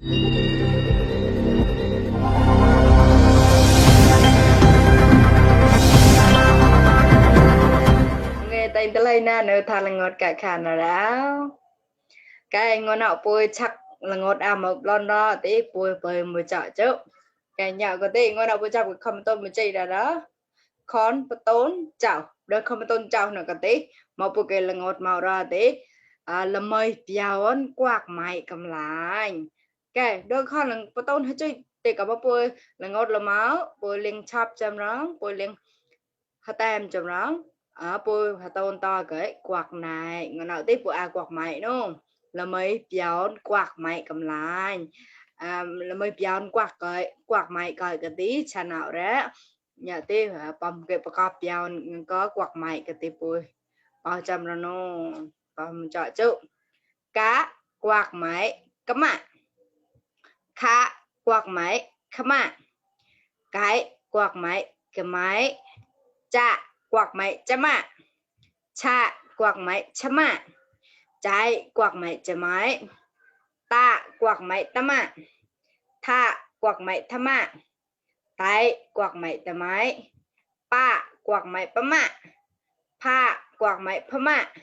nghe tên tới đây nè nữa thà là ngọt cả khả nào đó cái ngon nào bôi chắc là ngọt à một lon đó tí bôi bôi một chợ chứ cái nhà có tí ngon nào bôi chắc không tôm một chi đó con tốn chảo đỡ không tôn chảo nữa cái tí một bôi cái là ngọt màu ra tí là mời piao ăn quạt mày cầm lại cái đỡ con là tôn hết chứ thì cả bôi là ngọt là máu bôi liền chop chấm đó bôi liền hạt tem chấm đó ở bôi hạt tôn to cái quạt này ngọn nào tiếp của quạt mày đúng không là mấy piao quạt mày cầm lại là mấy piao quạt mày coi cái tí chả nào đấy nhà tí bầm cái bọc cọp piao có quạt mày cái tí bôi bao trăm rồi nó bầm chọi chứ cá quạt mày cắm ạ cá quạt mày cắm ạ cái quạt mày cái máy chạ quạt mày chấm ạ cha quạt mày chấm ạ trái quạt mày chấm máy ta quạt mày tâm ạ tha quạt mày thăm ạ tay quạt mày tầm máy pa quạt mày bấm ạ pa quạt mày phấm ạ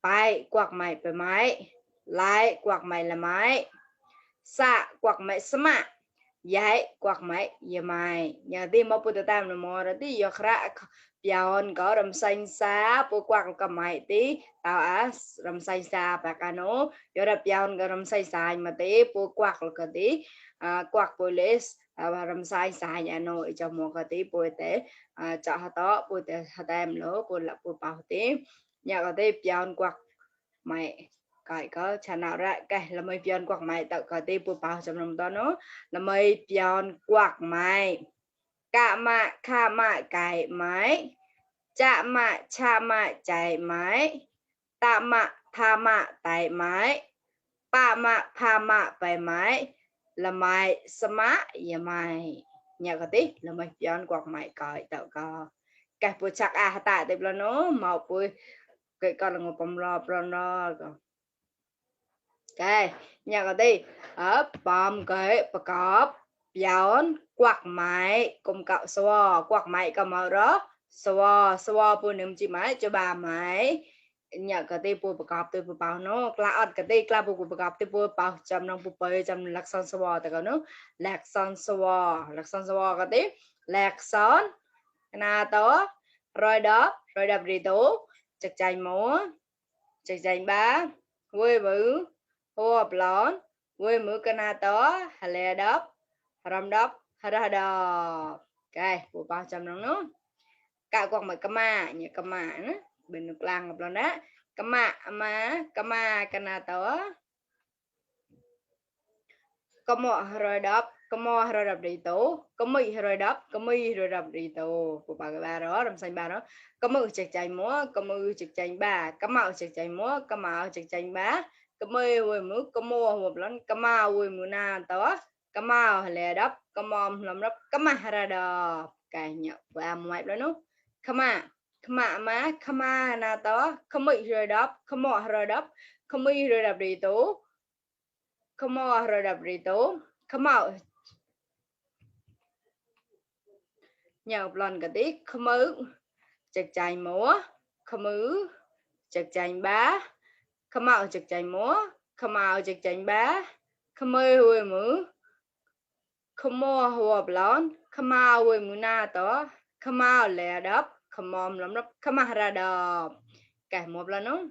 bay quạt mày bấm máy lái quạt mày là máy xạ quạt mày sắm ạ giải quạt mày giờ mày nhà đi mà bữa tam là mò rồi tí giờ khá pion có rầm xanh xa bữa quạt cầm mày tí tao á rầm xanh xa bạc ano giờ là pion có rầm xanh xa mà tí bữa quạt là cái tí quạt police và rầm xanh xa nhà nội cho một cái tí bữa té cho họ đó bữa té họ đem lỡ bữa là bữa bảo tí nhà cái tí pion quạt mày cái có chả nào ra cái là mày pion quạt mày tạo cái tí bữa bảo trong lòng đó nó là mày pion quạt mày cả mạ kha mạ cái máy chạ mạ cha mạ chạy máy tạ mạ tha mạ tại máy pa mạ pha mạ bài máy là mày smart ya mày nhà cái tí là mày pion quạt mày coi tạo có cái bữa chắc tại đây là nó màu bữa cái con là một bông lo cái nhà cái đi ở bom cái bạc cọp pion quạt máy cùng cậu xô quạt máy cầm màu đó xô xô bữa niệm chỉ máy cho bà máy nhà cái đi bữa bạc cọp tôi bữa bảo nó là ăn cái đi là bữa bạc cọp tôi bữa bảo chăm năm bữa bơi chăm lạc son xô tại cái nó lạc son xô cái đi lạc son na đó rồi đập đi tố chặt chanh múa chặt chanh ba quê bự hộp lón quê mưa cana tó hà lè đắp ram đắp hà ra đò cái bộ bao trăm nó nữa cả quăng mày cama như cama nữa bên nước lang ngập lon đó cama cana tó có mò rồi đập đi tố có mì rồi đập đi tố của bà cái ba đó làm xanh ba đó có mì chặt chanh múa có mì chặt chanh ba có mạo chặt chanh múa có mạo chặt chanh ba có mì quỳ múa có mua một lần có mạo quỳ múa na tó có mạo lè đắp có mom làm đắp có mà ra đò cái nhậu và ngoại đó nó khama na tó có mì rồi đắp có mò rồi đắp có mì rồi đập đi tố có mò rồi đập đi tố có mạo nhờ lần cái tí không ứ chặt chanh múa không ứ chặt chanh bá không mạo chặt chanh múa không mạo chặt chanh bá không ơi huề mứ không mua hộp lón không mạo huề mứ na tó không mạo lẻ đắp không mòm lắm đắp không mạo ra đò cả một lần nó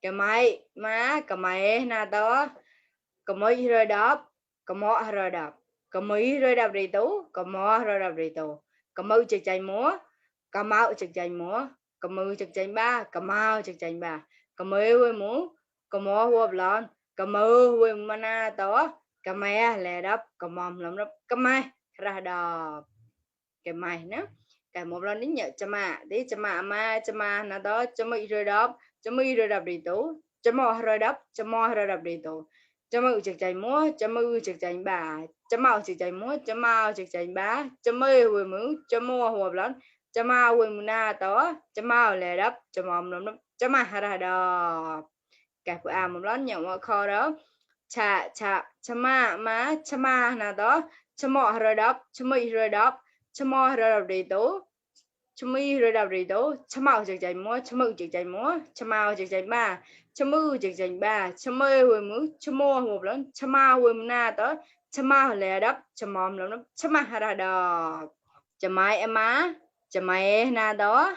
cái máy má cái máy na tó cái mấy rồi đắp cái mỏ rồi đắp cái mấy rồi đắp đi tú cái mỏ rồi đắp đi tú cái mưa chặt chanh múa cái máu chặt chanh múa cái mưa chặt chanh ba cái máu chặt chanh ba cái mưa huề múa cái mỏ hộp lón cái mưa huề mana tó cái mẹ lẹ đắp cái mom làm đắp cái mai ra đò cái mày nữa cái một lần đến nhớ cho mà nó đó cho mày rồi đắp đi tú cho mò rồi đắp đi tú cho mày chặt chanh múa cho mưa chặt chanh bà cho mao chặt chanh múa cho mao chặt chanh bá cho mày huề múa cho mua hộp lón cho mao huề muna tó cho mao lẹ đắp cho mom làm đắp cho mà ra đò cái bữa một lon nhậu mà kho đó cha chama má chama na đó chamo rồi đắp chami rồi đắp chamo rồi đi tố chami rồi đắp đi tố chamao chực chạy múa chamu chực chạy múa chamao chực chạy ba chamu chực chạy ba chamay hồi múa chamo một lần chamao hồi na đó chamao lẹ đắp chamom lắm chama ra đó chamai em má chamai na đó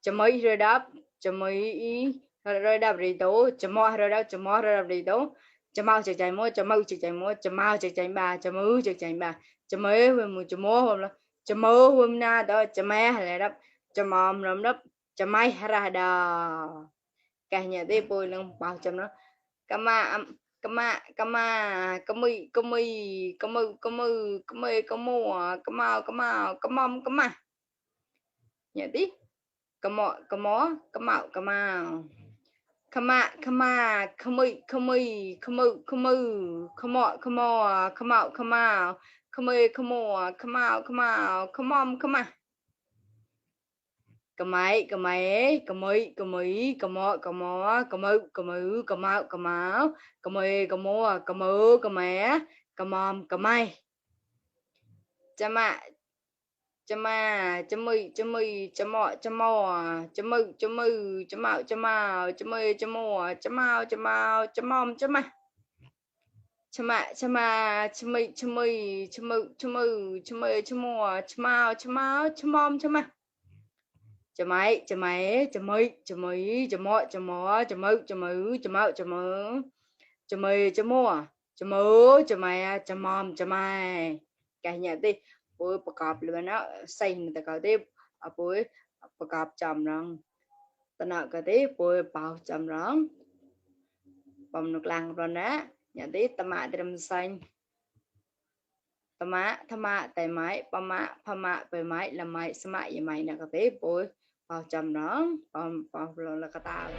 chamay rồi đắp chamay rồi đắp đi tố chamo rồi đắp đi tố chamo chực chạy múa chamau chực chạy múa chamao chực chạy ba chamu chực chạy ba chamay hồi múa chamo hôm lắm chamo hôm na đó chamai lẹ đắp chamom lắm đó chamai ra đó cả nhà đi bôi lưng bao chấm nó kama kama kama kami kami kami kami kami kama nhà đi kamo kamo kamau kamau kama kama kami kami kami kami kamo kamo kamau kamau kami kamo kamau kamau kamom kama kamai kamai kamai kamai kamo kamo kamu kamu kamau kamau kamai kamo kamu kamé kamom kamai chama chama chami chami chamo chamo chamu chamu chamau chamau chami chamo chamau chamau chamom chama chama chama chami chami chamu chamu chami chamo chamau chamau chamom chama chamai chamai chamai chamai chamo chamo chamu chamu chamau chamu chamai chamo chamu chamai chamom chamai cả nhà đi bôiประกอบเลยนะใส่แต่ก็ได้บวยประกอบจำรังตอนนั้นก็ได้บวยเป่าจำรังปมนุกลังrồiนะnhà đi tama đầm xanh tama thama tại máy pama về máy là máy sắm máy vậy máy là có thể bôi vào jam đó vào là cái tao